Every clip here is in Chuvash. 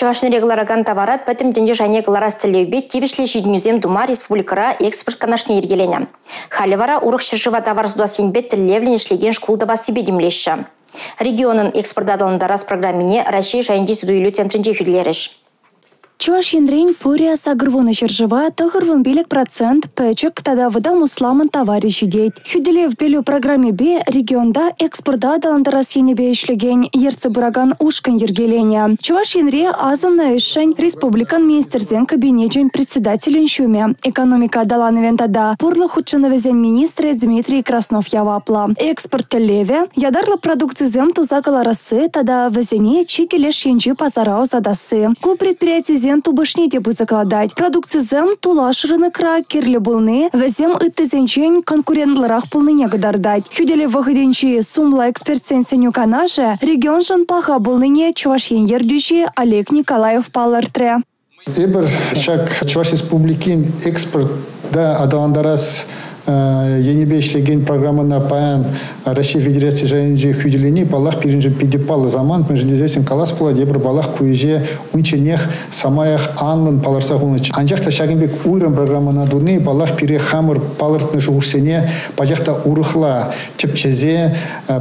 Чӑваш Енре кӑларакан тавара пӗтӗм тӗнче шайне кӑларас тӗллевпе тивӗҫлӗ ҫитӗнӳсем тума республикӑра экспорт канашне йӗркеленӗ. Халӗ вара урӑх ҫӗршыва тавар сутас енпе тӗллевлӗн ӗҫлекен шкул тӑвассипе тимлеҫҫӗ. Регионӑн экспорта аталантарас программине Раҫҫей шайӗнчи суту-илӳ центрӗнче хӳтӗлерӗҫ. Чӑваш Енрен пурӗ 80 ҫӗршыва 95% пӗчӗк тата вӑтам усламӑн таварӗ ҫитет. Хӳтӗлев пӗлӳ программипе регионта экспорта аталантарас енӗпе ӗҫлекен ертсе пыракан ушкӑн йӗркеленӗ. Чӑваш Енре асӑннӑ ӗҫшӗн республикӑн Министрсен Кабинечӗн Председателӗн ҫумӗ, экономика аталанӑвӗн тата пурлӑх хутшӑнӑвӗсен министрӗ Дмитрий Краснов яваплӑ. Экспорт тӗллевӗ – ятарлӑ продукцисем туса кӑларасси тата вӗсене чикӗ леш енчи пасара ӑсатасси. Ку предприятисен тупӑшне те пысӑклатать. Продукцисем тулаш рынокра кирлӗ пулни вӗсем ыттисенчен конкурентлӑрах пулнине кӑтартать. Хӳтӗлев вӑхӑтӗнчи сумлӑ экспертсен сӗнӳ-канашӗ регионшӑн паха пулнине Чӑваш Ен ертӳҫи Олег Николаев палӑртрӗ. Эпир ҫак Чӑваш Республикин экспорта аталантарас енӗпе ӗҫлекен программӑна паян Раҫҫей Федераци шайӗнче хӳтӗлени, паллах, пирӗншӗн питӗ паллӑ самант, мӗншӗн тесессӗн калас пулать, эпир, паллах, ку ӗҫе унчченех самаях анлӑн палӑртса хунӑччӗ. Анчах та ҫакӑн пек уйрӑм программӑна туни, паллах, пире хамӑр палӑртнӑ шухӑшсене пачах та урӑхла тӗпчесе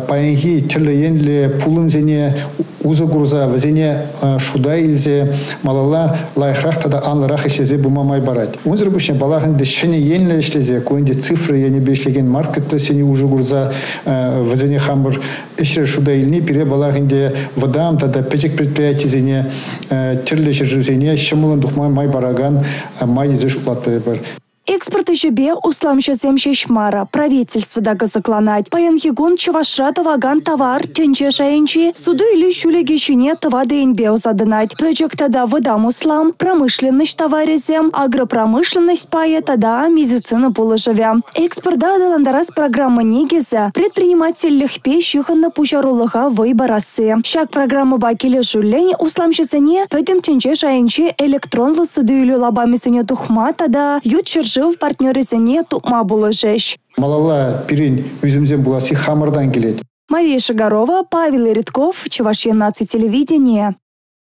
паянхи тӗрлӗ енлӗ пулӑмсене усӑ курса вӗсене шута илсе малалла лайӑхрах тата анлӑрах ӗҫлесе пыма май парать. Унсӑр пуҫне, паллах ӗнтӗ, ҫӗнӗ енлӗ ӗҫлесе, ку ӗнтӗ цифра енӗпе ӗҫлекен маркетсене усӑ курса вӗсене хамӑр ӗҫре шута илни пире, паллах ӗнтӗ, вӑтам тата пӗчӗк предприятисене тӗрлӗ ҫӗршывсене ҫӑмӑллӑн тухма май паракан май тесе шутлатпӑр эпир. Экспорт ӗҫӗпе усламҫӑсем ҫеҫ мар, правительство та кӑсӑкланать. Паянхи кун Чӑвашра тӑвакан тавар тӗнче шайӗнчи суту-илӳ ҫӳлӗкӗ ҫине тӑватӑ енпе ӑсатӑнать. Пӗчӗк тата вӑтам услам, промышленноҫ таварӗсем, агропромышленность пайӗ тата медицина пулӑшӑвӗ. Экспорта аталантарас программа никӗсӗ предпринимательлӗхпе ҫыхӑннӑ пуҫарулӑха вӑй парасси. Ҫак программӑпа килӗшӳллӗн усламҫӑсене пӗтӗм тӗнче шайӗнчи электронлӑ суту-илӳ лапамӗсене тухма тата ют ҫӗршыв партнерӗсене тупма пулӑшӗҫ. Малалла пирӗн ӳсӗмсем пуласси хамӑртан килет. Мария Шигарова, Павел Иритков, Чӑваш Ен наци телевиденийӗ.